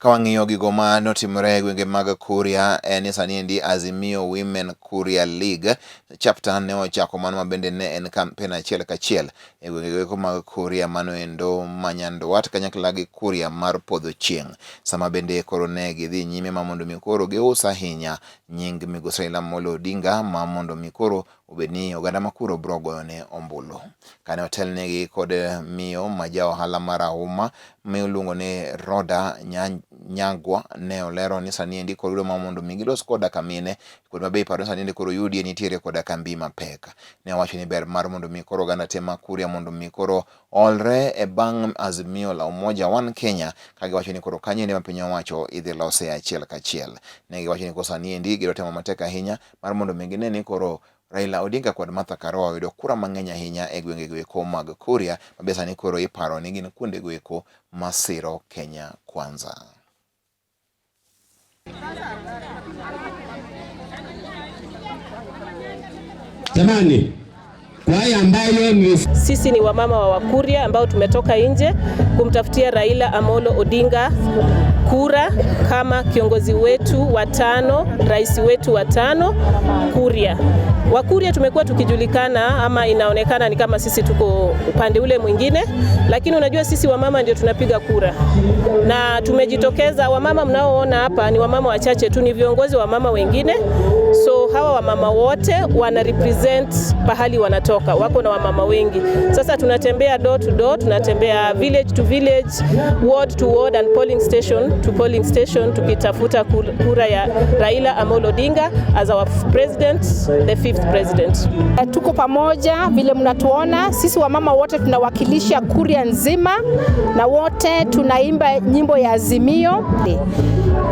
Ka wang'iyo gigo ma notimore e gwenge mag Kuria en ni sani endi Azimio Women Kuria League chapter ne ochako mano ma bende ne en kampen achiel kachiel e gwenge eko mag Kuria mano endo ma Nyandwat kanyakla gi Kuria mar Podho Chieng'. Sama bende koro ne gidhi nyime ma mondo mi koro gius ahinya nying migosi Raila Amolo Odinga ma mondo mi koro obed ni oganda ma kuro biro goyone ombulu. Kane otelnegi kod miyo ma ja ohala marahuma miluongo ni Roda Nyagwa ne olero ni sani endi koro yudo ma mondo mi gilos koda ka mine kod ma be iparo ni sani endi koro yudie nitiere koda kambi mapek. Ne owacho ni ber mar mondo mi koro oganda te ma Kuria mondo mi koro olre e bang' Azimio la Umoja One Kenya ka giwacho ni koro kanyo endi ma piny owacho idhi lose achiel kachiel. Ne giwacho ni koro sani endi gidwa temo matek ahinya mar mondo mi gine ni koro Raila Odinga kod Martha Karua oyudo kura mang'eny ahinya e gwenge goeko mag Kuria ma be sani koro iparo ni gin kuonde goeko masiro Kenya Kwanza. Jamani, kwa haya ambayo ni Sisi ni wamama wa Wakuria ambao tumetoka nje kumtafutia Raila Amolo Odinga kura kama kiongozi wetu wa tano, rais wetu wa tano Kuria. Wakuria tumekuwa tukijulikana ama inaonekana ni kama sisi tuko upande ule mwingine, lakini unajua sisi wamama ndio tunapiga kura na tumejitokeza. Wamama mnaoona hapa ni wamama wachache tu, ni viongozi wa mama wengine. So hawa wamama wote wana represent pahali wanatoka, wako na wamama wengi. Sasa tunatembea door to door, tunatembea village to village, ward to ward and polling station to polling station, tukitafuta kura ya Raila Amolo Odinga as our president, the fifth president. Tuko pamoja vile mnatuona, sisi wamama wote tunawakilisha Kuria nzima na wote tunaimba nyimbo ya Azimio.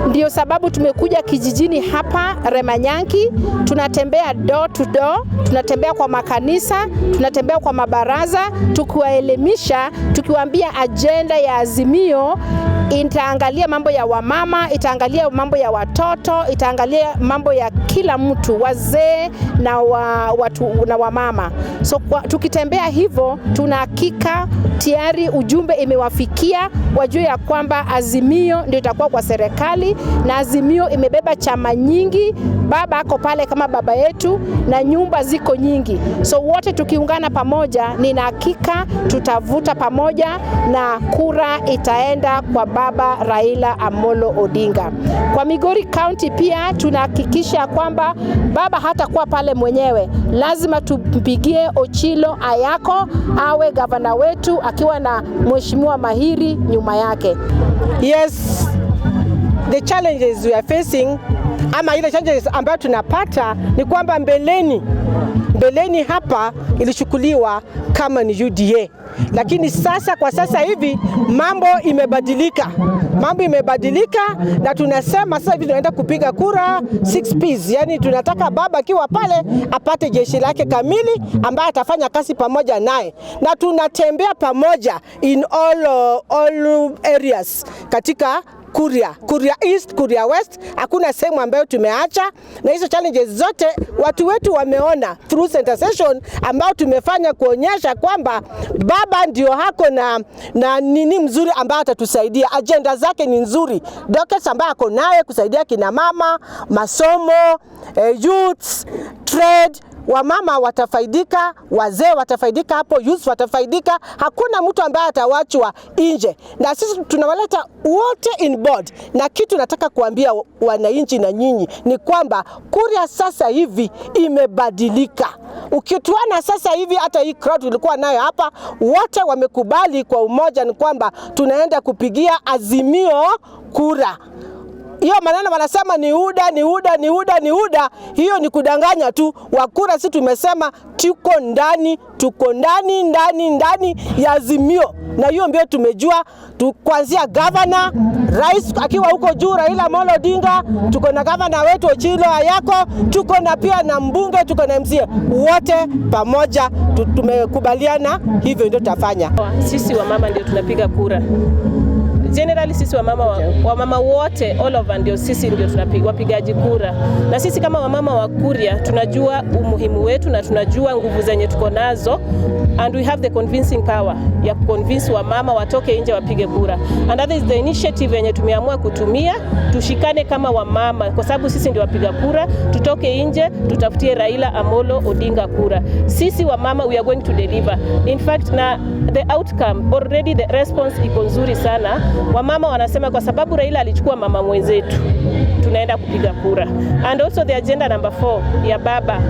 Ndio sababu tumekuja kijijini hapa Remanyanki, tunatembea door to door, tunatembea kwa makanisa, tunatembea kwa mabaraza, tukiwaelimisha, tukiwaambia ajenda ya Azimio itaangalia mambo ya wamama, itaangalia mambo ya watoto, itaangalia mambo ya kila mtu, wazee na watu na wamama. So tukitembea hivyo, tuna hakika tayari ujumbe imewafikia, wajue ya kwamba Azimio ndio itakuwa kwa serikali, na Azimio imebeba chama nyingi. Baba ako pale kama baba yetu na nyumba ziko nyingi, so wote tukiungana pamoja, nina hakika tutavuta pamoja na kura itaenda kwa baba Raila Amolo Odinga. Kwa Migori County pia tunahakikisha kwamba baba hatakuwa pale mwenyewe, lazima tumpigie Ochilo Ayako awe gavana wetu akiwa na Mheshimiwa Mahiri nyuma yake. Yes, the challenges we are facing ama ile challenges ambayo tunapata ni kwamba mbeleni hapa ilichukuliwa kama ni UDA, lakini sasa kwa sasa hivi mambo imebadilika, mambo imebadilika na tunasema sasa hivi tunaenda kupiga kura 6 Ps, yani tunataka baba akiwa pale apate jeshi lake kamili ambaye atafanya kazi pamoja naye, na tunatembea pamoja in all areas katika Kuria, Kuria East, Kuria West, hakuna sehemu ambayo tumeacha, na hizo challenges zote watu wetu wameona through sensitization ambao tumefanya kuonyesha kwamba baba ndio hako na nini mzuri ambayo atatusaidia. Agenda zake ni nzuri, dockets ambayo ako naye kusaidia kina mama, masomo, youths, trade, wamama watafaidika, wazee watafaidika hapo, youth watafaidika, hakuna mtu ambaye atawachwa nje, na sisi tunawaleta wote in board. Na kitu nataka kuambia wananchi na nyinyi ni kwamba Kuria sasa hivi imebadilika. Ukituona sasa hivi, hata hii crowd tulikuwa nayo hapa, wote wamekubali kwa umoja ni kwamba tunaenda kupigia Azimio kura. Hiyo maneno wanasema ni UDA, ni UDA, ni UDA, ni UDA, hiyo ni kudanganya tu. Wakura sisi tumesema tuko ndani, tuko ndani, ndani, ndani ya Azimio, na hiyo ndio tumejua kuanzia governor, rais akiwa huko juu Raila Amolo Odinga, tuko na governor wetu Ochilo Ayako, tuko na pia na mbunge, tuko na MCA, wote pamoja tumekubaliana hivyo ndio tutafanya. Sisi wamama ndio tunapiga kura. Generally sisi wamama wote all over ndio sisi ndio wapigaji kura, na sisi kama wamama wa Kuria tunajua umuhimu wetu na tunajua nguvu zenye tuko nazo, and we have the convincing power ya kuconvince wamama watoke nje wapige kura, and that is the initiative yenye tumeamua kutumia. Tushikane kama wamama, kwa sababu sisi ndio wapiga kura, tutoke nje tutafutie Raila Amolo Odinga kura. Sisi wamama, we are going to deliver. In fact, na the outcome already, the response iko nzuri sana. Wamama wanasema kwa sababu Raila alichukua mama mwenzetu, tunaenda kupiga kura. And also the agenda number 4 ya baba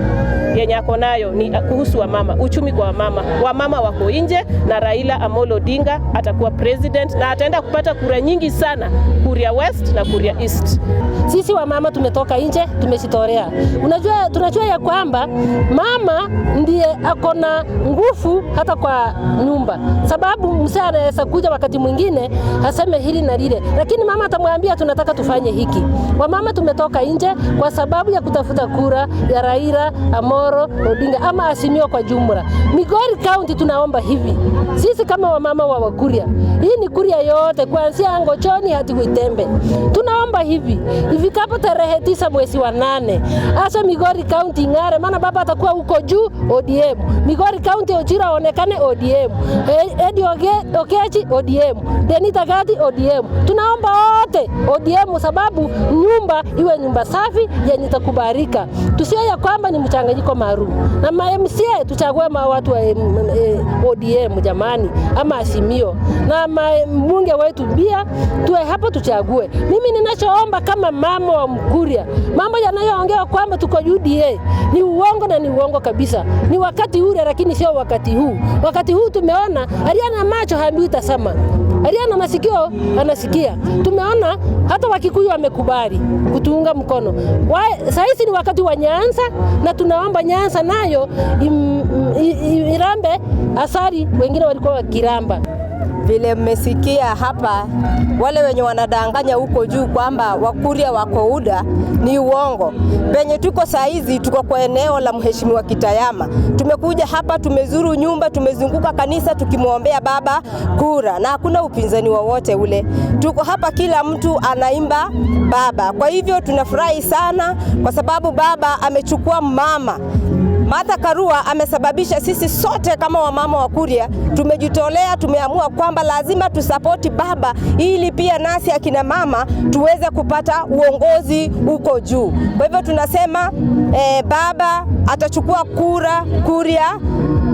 yenye ako nayo ni kuhusu wamama, uchumi kwa wamama. Wamama wako nje na Raila Amolo Odinga atakuwa president na ataenda kupata kura nyingi sana Kuria West na Kuria East. Sisi wamama tumetoka nje, tumejitolea. Unajua, tunajua ya kwamba mama ndiye ako na nguvu hata kwa nyumba, sababu mzee anaweza kuja wakati mwingine aseme hili na lile, lakini mama atamwambia tunataka tufanye hiki. Wamama tumetoka nje kwa sababu ya kutafuta kura ya Raila Amolo Odinga ama Azimio kwa jumla. Migori County tunaomba hivi, sisi kama wamama wa Wakuria, hii ni Kuria yote kuanzia Angochoni hadi Kuitembe, tunaomba hivi ifikapo tarehe 9 mwezi wa 8, hasa Migori County ing'are, maana baba atakuwa huko juu ODM. Migori County Ochira aonekane ODM, Eddie Okechi ODM, Denita Gati ODM. Tunaomba wote ODM sababu nyumba iwe nyumba safi yenye itakubalika, tusio ya kwamba ni mchanganyiko maalum. Na ma MCA tuchague ma watu wa ODM jamani, ama Azimio, na mbunge wetu pia tuwe hapo tuchague. Mimi ninachoomba kama mama wa Mkuria, mambo yanayoongewa kwamba tuko UDA ni uongo na ni uongo kabisa. Ni wakati ule, lakini sio wakati huu. Wakati huu tumeona aliye na macho haambiwi tazama, aliye na masikio anasikia. Tumeona hata Wakikuyu wamekubali kutuunga mkono. Saizi ni wakati wa Nyanza, na tunaomba Nyanza nayo irambe asali wengine walikuwa wakiramba. Vile mmesikia hapa, wale wenye wanadanganya huko juu kwamba Wakuria wako UDA ni uongo. Penye tuko saa hizi, tuko kwa eneo la Mheshimiwa Kitayama. Tumekuja hapa, tumezuru nyumba, tumezunguka kanisa tukimwombea baba kura, na hakuna upinzani wowote ule. Tuko hapa, kila mtu anaimba baba. Kwa hivyo tunafurahi sana kwa sababu baba amechukua mama Martha Karua amesababisha sisi sote kama wamama wa Kuria tumejitolea, tumeamua kwamba lazima tusapoti baba ili pia nasi akina mama tuweze kupata uongozi huko juu. Kwa hivyo tunasema baba atachukua kura Kuria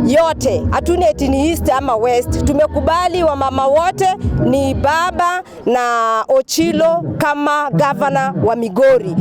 yote, hatuna eti ni East ama West. Tumekubali wamama wote ni baba na Ochilo kama gavana wa Migori.